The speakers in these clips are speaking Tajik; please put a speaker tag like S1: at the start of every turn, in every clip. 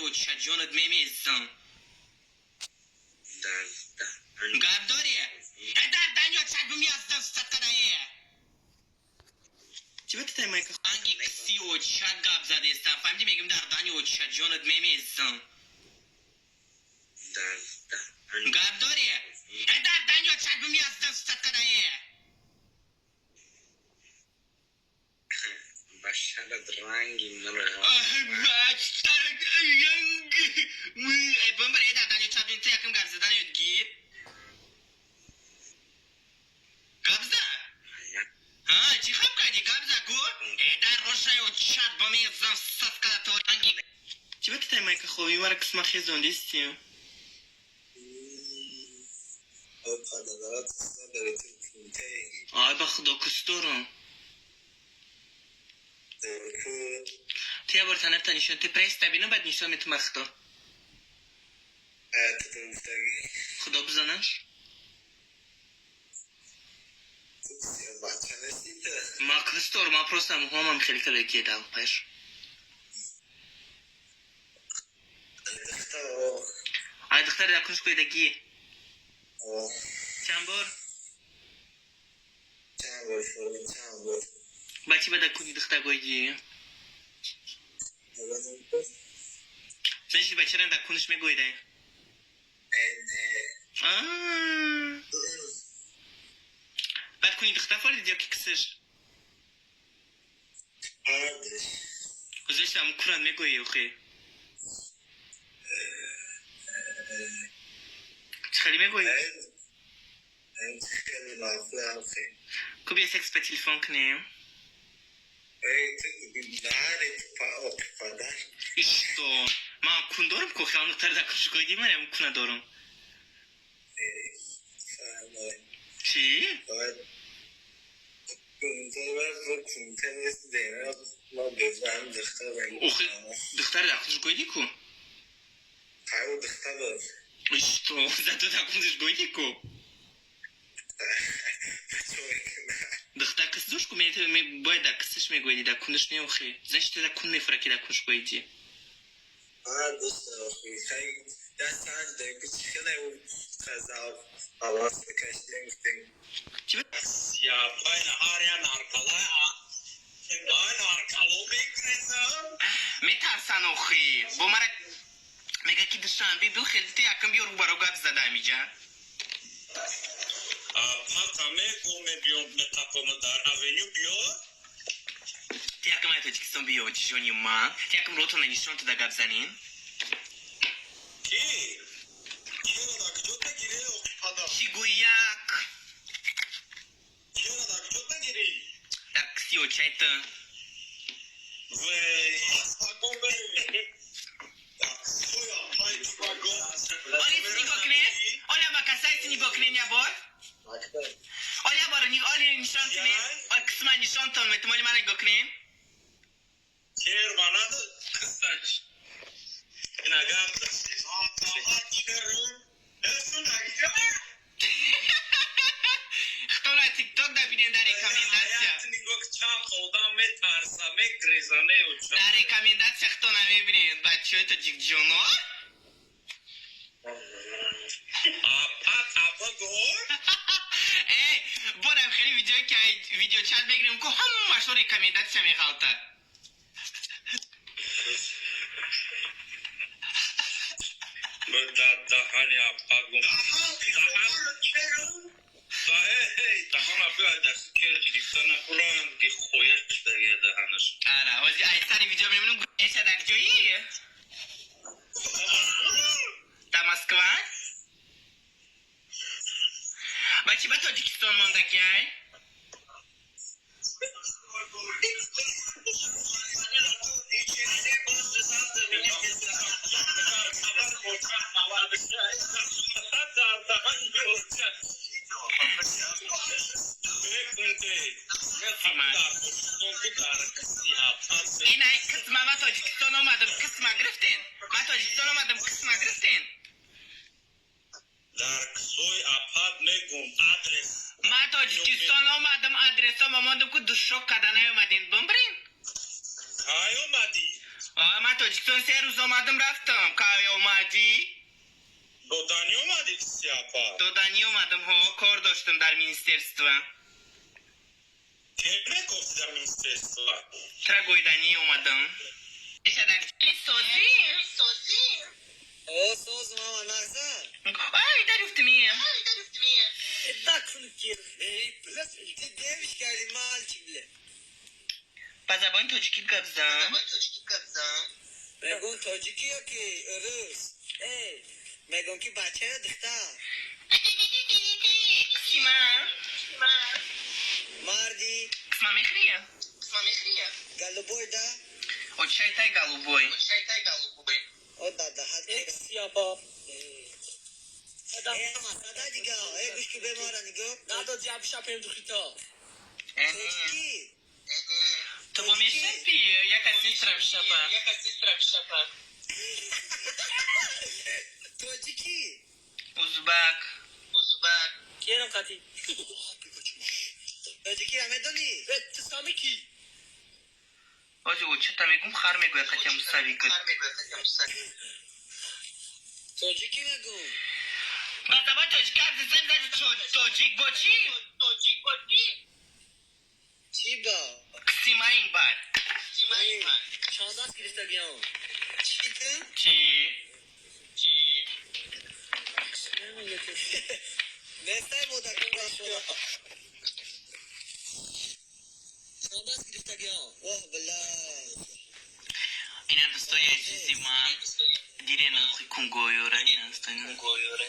S1: оча ҷонат мемезам.
S2: Дар даҳан.
S1: Гап дорӣ? Э, дар дани очат бимездам садқадае. Чӣ ба тай майка? Анги киси очат гап задестам. Фаҳмидӣ, мегим дар дани оча ҷонат мемезам.
S2: Дар даҳан.
S1: Гап дорӣ? Э, дар дани очат бимездам садқадае.
S2: Ба шарат ранги мирға.
S1: Бумбар, э, дар дани очат бим, ту якум гап задан ёд гир. Гап зан. Ҳа, чӣ хаб кардӣ? Гап за гу. Э, дар рожаи очат бимезам садқада то ранги. Чӣ ба тай майка хобӣ мара қисма хезондистӣ? Ай, ба худо кус дорам. Ту як бор танафта нишон, ту преста бинам, баъд нишон метум ба худо. Худо бизанаш. Ма кус дорам, ма просто муҳамам хеле када гедал пеш. Ай духтар дар кунш гӯйдагӣ. Чанд бор? Ба чӣ ба дар куни духтар гӯйдӣ? Значит, бачара дар кунш мегӯйдай. Баъд куни духтар форид ё ки кисиш? Значит, ам куран мегӯӣ охи. Чӣ хеле мегӯӣ? Ку бия секс по телефон кунем? И что? Ман кун дорам ку хеле духтар дар кунш гӯйдӣ, ман ям куна дорам. Чӣ? Охи духтар дар кунш гӯйдӣ ку? И что? Зато дар кунш гӯйдӣ ку? Духтар кис дошт ку, бояд дар кисиш мегӯйдӣ, дар кунш не охи. Значит, ту дар кун мефура ки дар кунш гӯйдӣ. Чӣ метарсан охи? Бо мара мега ки Душанбе бил хеле ту якум биё рӯбаро гап зада амиҷа. Ту якум ай Тоҷикистон биё, ҷони ман. Ту якум ротона нишон туда гап занин. Чӣ гӯяк? Дар киси очай ту. Оли нигоҳ кунед. Оля ба касайси нигоҳ кунед як бор. Оля бор оли нишон кунед. Оли қисман нишонтон метум, оли мара нигоҳ кунед. Хитона тикток да бинед дар рекомендация. Дар рекомендация хитона мебинед бачаҳои тоҷикҷоно. Э, борам хеле видеое ки ай видеочат мегирем ку ҳамашо рекомендация меғалтад. Ара, ози ай сари видео мебинем эша дар ҷои? Дар Москва? Ба чӣ ба Тоҷикистон мондагӣ ай? Ин ай қисма ма Тоҷикистон омадам, қисма гирифтен. Ма Тоҷикистон омадам, қисма гирифтен. Ма Тоҷикистон омадам, адресом омадам ку душок када наёмадин. Бумбрин? Ман Тоҷикистон 3 рӯз омадам, рафтам. Кай омадӣ?
S3: Доданӣ омадӣ, кисиапа?
S1: Доданӣ омадам, ҳо, кор доштам дар министерство.
S3: Кем мекофти дар министерство?
S1: Тра гойданӣ омадам. Созӣ?
S2: О, соз, мама, нағза.
S1: Ай, дарюфтми.
S2: Так, Эй, блядь, ты девочка или мальчик, бля?
S1: Ба забони тоҷикӣ гап зан.
S2: Мегӯм, тоҷикӣ ё ки рус? Эй, мегӯм, ки бача ё духтар?
S1: Кисима.
S2: Марди?
S1: Кисма мехӯрӣ?
S2: Голубой, да?
S1: Очай тай голубой.
S2: О, да, да, ҳад.
S4: Эксиапа.
S2: Э, масада дига, э, гӯш ки, бемора нигоҳ.
S4: Надо ҷаб шапем духита.
S2: Тоҷикӣ.
S1: Ту бо мешапӣ? Як кас нестра бишапа.
S2: Тоҷикӣ.
S1: Узбак.
S4: Керам қати.
S2: Тоҷикиро медонӣ?
S4: Э, ту сами ки?
S1: Ози очата мегум, хар мегӯяд, қатя мусави кад.
S2: Тоҷикӣ мегум.
S1: Ба забони тоҷикӣ ҳарф зан, тоҷик бо чӣ?
S2: Чӣ ба?
S1: Кисимаин бад.
S4: Чанд даст гирифтагиам?
S2: Чӣ ту?
S1: Чӣ?
S2: Нестай модакон.
S4: Чанд даст гирифтагиам?
S2: Воҳ, била.
S1: Ина, дӯстои азизи ман, дирен хи кунгоёра, ина дӯстои.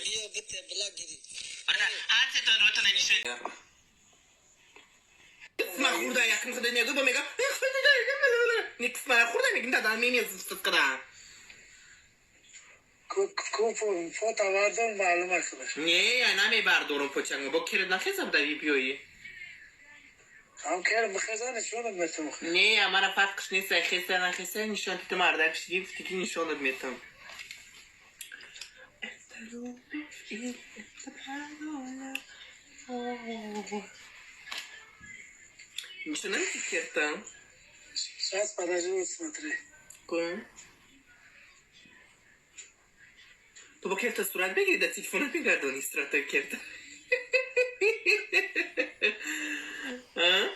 S2: Биё, бите, била, гири.
S1: Ҳар сетон ротона нишон.
S5: Кисма хурда, якм худа мегӯ, ба мега. Не, кисма хурда мегим, дадан мемезм сқра.
S6: Фото бардор, маълум аст.
S5: Не, я намебардорам почанго. Бо керет нахеза бдави биёи.
S6: Ҳам кер бихеза, нишонат метам.
S5: Не, я мара фарқш нест, ай хеса нахеса, нишон тита мардак шиди, гуфти ки нишонат метам. Это любовь или это паранойя? Нишон намети керта?
S6: Сейчас, подожди, вот смотри.
S5: Кун. Ту бо керта сурат бигири, да телефонат мегардони суратои керта. А?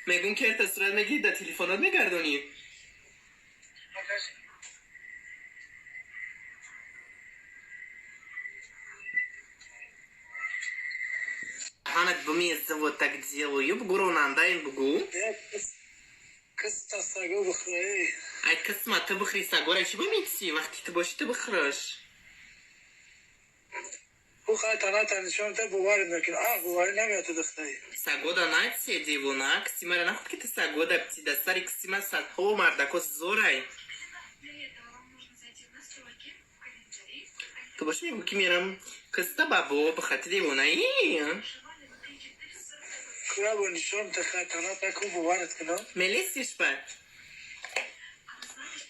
S5: Мегум, керта сурат мегири, да телефонат мегардонӣ.
S6: Подожди.
S5: Ҳанат бумеза, вот так делаю. Бугу, ронандаем, бугу.
S6: Э, киста саго бихӯрӣ.
S5: Ай, кисма ту бихӯри, сагора чӣ бимитсӣ? Вақти ту бошӣ, ту бихӯраш.
S6: Ӯ хай таната нишон та, боварӣ накун. А, боварӣ намеяд, ту духтари.
S5: Сагода натсе, девона, кисимара нахуд ки ту сагода птӣ, да сари кисима садҳо мардако зорай.
S7: Для этого вам нужно зайти в настройки, в календари,
S5: Ту бошӣ, мегӯ ки мерам киста бабо бихати, девонаи.
S7: вышивали внутри 441.
S6: Куя бо нишон та, хай таната ку, боварит кунам.
S5: Мелесиш ба?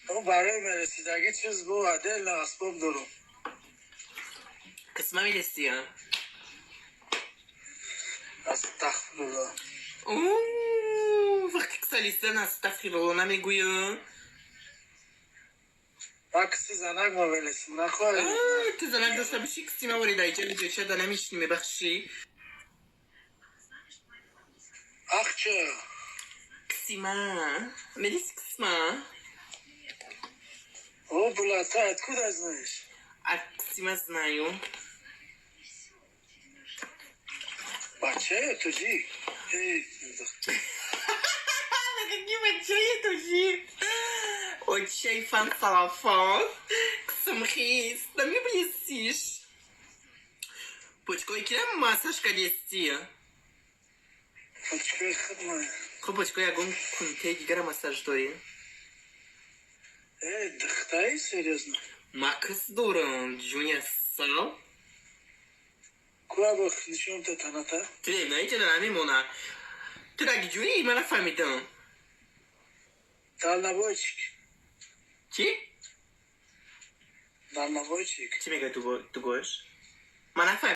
S7: А вы знали, что
S6: Ӯ барои мерасидагӣ чиз бо отдельно асбоб дорам.
S5: Кисма мелесия?
S6: Астағфируллоҳ.
S5: Вақти кисалисан астағфирулло намегӯё.
S6: Ба киси занак ма велесим нахоҳӣ.
S5: Ту занак дошта бошӣ, кисима вори даиҷа видеоча да намешинӣ, мебахшӣ.
S7: А вы знали, что iPhone
S6: Ах, чо?
S5: Кисима мелеси, кисма?
S6: О, бля, ты откуда знаешь?
S5: А кисима знаю.
S6: Бача ё тоҷик? Эй.
S5: Какие бачаи тоҷик? Очай фан салафон. Кисмхис, да меблесиш. Почкои кира массаж кадести?
S6: Почкои худма.
S5: Хуб, почкои ягон кунтаи дигара массаж дорӣ?
S6: Эй, духтаи, серьёзно?
S5: Ма кис дорам, ҷуня сал.
S6: Куя бо нишон та таната.
S5: Ту наиҷа намемона. Ту даги ҷуни, ман нафаҳмидам.
S6: Дальнобойчик.
S5: Чӣ?
S6: Дальнобойчик.
S5: Чӣ мегӯяд, ту гӯш? Ман нафаҳмидам.